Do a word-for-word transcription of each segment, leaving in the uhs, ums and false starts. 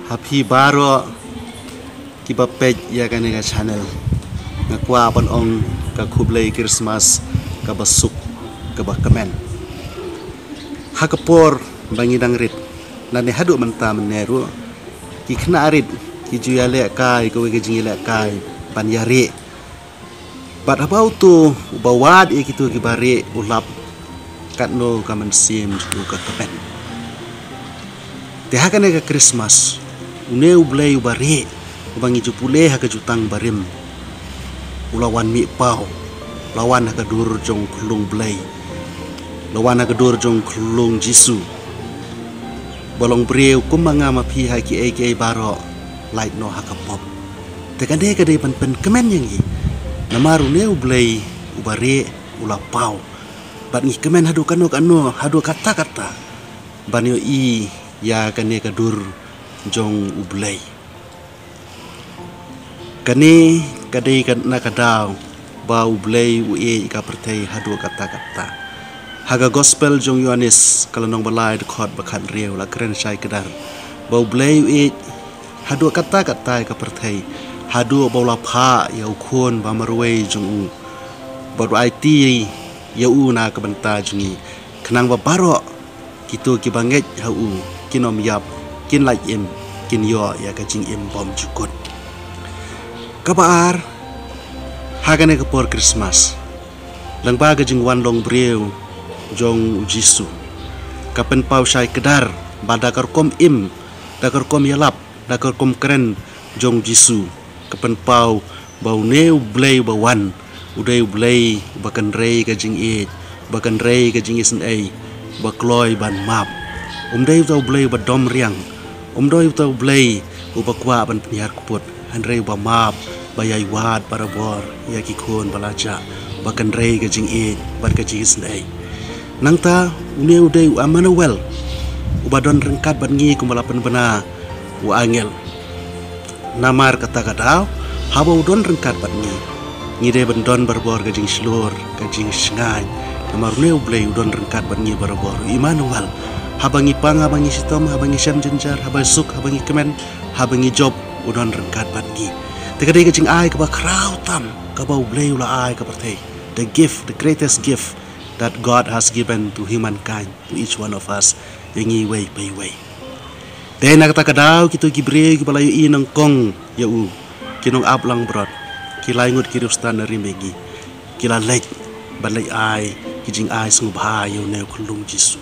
Ha phi baroh kiba peit ïa kane ka channel, nga kwah ban ong ka khublei Christmas kaba suk, kaba kmen. Ha ka por ba ngi dang rit, lane haduh mynta mynne ruh, ki khynnah rit ki ju ïalehkai kawei ka jingïalehkai ban ïarieh. Bad haba uto uba wad ïa kito kiba rieh u lap, katno ka mynsiem jong u ka kmen. Te ha kane ka Christmas, une U Blei uba rieh, uba ngi ju pule ha ka jutang barim, u la wan mih paw, u la wan ha ka dur jong u khyllung Blei, u la wan ha ka dur jong u khyllung Jisu, ba long briew kum ma nga ma phi ha kiei kiei baroh, lait noh ha ka pop. Te kane ka dei ban pynkmen ïa ngi, namar une U Blei uba rieh u la paw. Bad ngi kmen haduh kano kano, haduh katta katta, ban ïohi ïa kane ka dur jong U Blei. Kane ka dei ka, na ka daw ba U Blei u ïeit ïa ka pyrthei haduh katta katta. Ha ka Gospel jong Ïoannis, ka lynnong ba lai, dkhot ba khathynriew, la kren shai kdar ba U Blei u ïeit haduh katta katta ïa ka pyrthei, haduh ba u la phah ïa u Khun ba marwei jong u, bad u aiti ïa u na ka bynta jong ngi, khnang ba baroh kito kiba ngeit ha u kin ym ïap, kin lait im, kin ïoh ïa ka jingim bymjukut. Kaba ar, ha kane ka por Christmas, lyngba ka jingwan long briew jong u Jisu, ka pynpaw shai kdar ba da ka rukom im, da ka rukom ïalap, da ka rukom kren jong u Jisu, ka pynpaw ba une U Blei uba wan, u dei U Blei uba kynrei ka jingïeit, uba kynrei ka jingisynei, uba kloi ban map. Um dei uta U Blei uba dom riang, um dei uta U Blei uba kwah ban pynhiar kput, hynrei uba map, ba ïai wad barabor ïa ki khun ba la jah, uba kynrei ka jingïeit bad ka jingisynei. Nangta une u dei u Emmanuel, uba don ryngkat bad ngi, kumba la pynbna u angel. Namar kata ka daw, haba u don ryngkat bad ngi, ngi dei ban don barabor ka jingshlur, ka jingshngaiñ. Namar une U Blei u don ryngkat bad ngi barabor, u Emmanuel. Haba ngi pang, haba ngi shitom, haba ngi shem jynjar, haba suk, haba ngi kmen, haba ngi jop, u don ryngkat bad ngi. Te ka dei ka jingai kaba khraw tam kaba U Blei u la ai ïa ka pyrthei. The gift, the greatest gift that God has given to humankind, to each one of us, ïa ngi iwei pa iwei. Te na kata ka daw, kito ki briew kiba la ïohi nyngkong ïa u, ki nongap langbrot, ki lai ngut ki riewstad na ri mihngi, ki la leit ban leit ai ki jingai sngewbha ïa une u khyllung Jisu.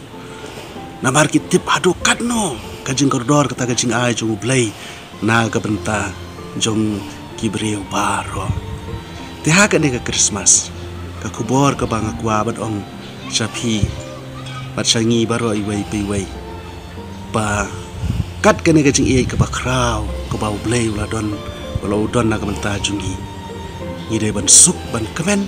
Namar ki tip haduh katno ka jingkordor kata ka jingai jong U Blei na ka bynta jong ki briew baroh. Te ha kane ka Christmas, ka khubor kaba nga kwah ban ong sha phi bad sha ngi baroh iwei pa iwei, ba kat kane ka jingïeit kaba khraw kaba U Blei u la don, u la u don na ka bynta jong ngi, ngi dei ban suk ban kmen.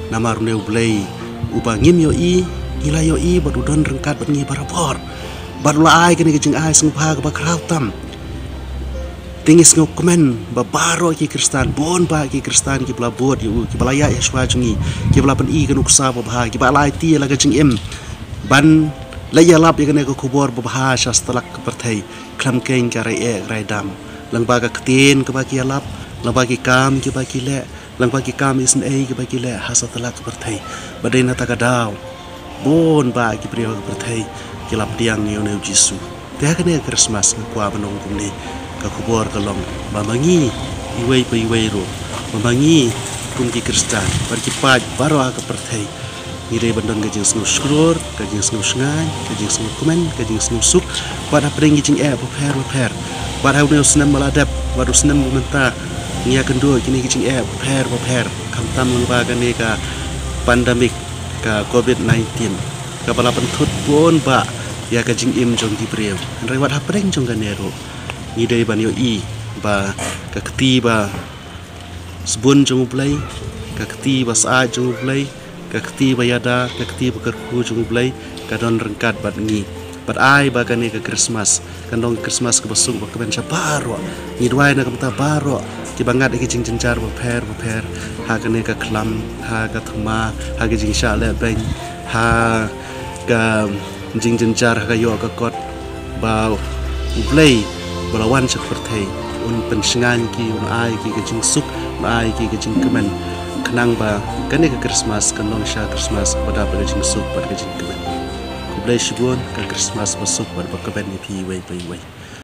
Namar une U Blei uba ngim ïohi, ngi la ïohi, bad u don ryngkat bad ngi barabor, bad u la ai kane ka jingai sngewbha kaba khraw tam. Te ngi sngewkmen ba baroh ki Khristan, bun bah ki Khristan kiba la bud ïa u, kiba la ïaid shuwa jong ngi, kiba la pyni ka nuksa babha, kiba la aiti ïa la ka jingim ban leit ïalap ïa kane ka khubor babha sha satlak ka pyrthei, khlem khein ka rai eh ka rai dam, lyngba ka ktien kaba ki ïalap, lyngba ki kam kiba ki leh, lyngba ki kam isynei kiba ki leh ha satlak ka pyrthei. Bad dei na kata ka daw, bun bah ki briew ha ka pyrthei ki la pdiang ïa une u Jisu. Te ha kane ka Christmas nga kwah ban ong kumne, ka khubor ka long ba ma ngi iwei pa iwei ruh, ba ma ngi kum ki Khristan bad ki paid baroh ha ka pyrthei, ngi dei ban don ka jingsngewshlur, ka jingsngewshngaiñ, ka jingsngewkmen, ka jingsngewsuk, bad hapdeng ki jingeh bapher bapher, bad ha une u snem ba la dep bad u snem ba mynta, ngi ïakynduh kine ki jingeh bapher bapher, khamtam lyngba kane ka pandemic, ka covid nineteen, kaba la pynthut bun bah ïa ka jingim jong ki briew. Hynrei wat hapdeng jong kane ruh, ngi dei ban ïohi ba ka kti ba sbun jong U Blei, ka kti ba syaid jong U Blei, ka kti ba ïada, ka kti ba kyrkhu jong U Blei, ka don ryngkat bad ngi. Bad ai ba kane ka Christmas kan long ka Christmas kaba suk, ba kmen sha baroh. Ngi duwai na ka bynta baroh kiba ngat ïa ki jingjynjar bapher bapher, ha kane ka khlam, ha ka thma, ha ka jingshah lehbeiñ, ha ka jingjynjar, ha ka ïoh ka kot, ba U Blei ba la wan sha ka pyrthei, un pynshngaiñ ki, un ai ki ka jingsuk, un ai ki ka jingkmen, khnang ba kane ka Christmas kan long shisha Christmas ba dap da ka jingsuk bad ka jingkmen. Khublei shibun, ka Christmas ba suk bad ba kmen ïa phi iwei pa iwei.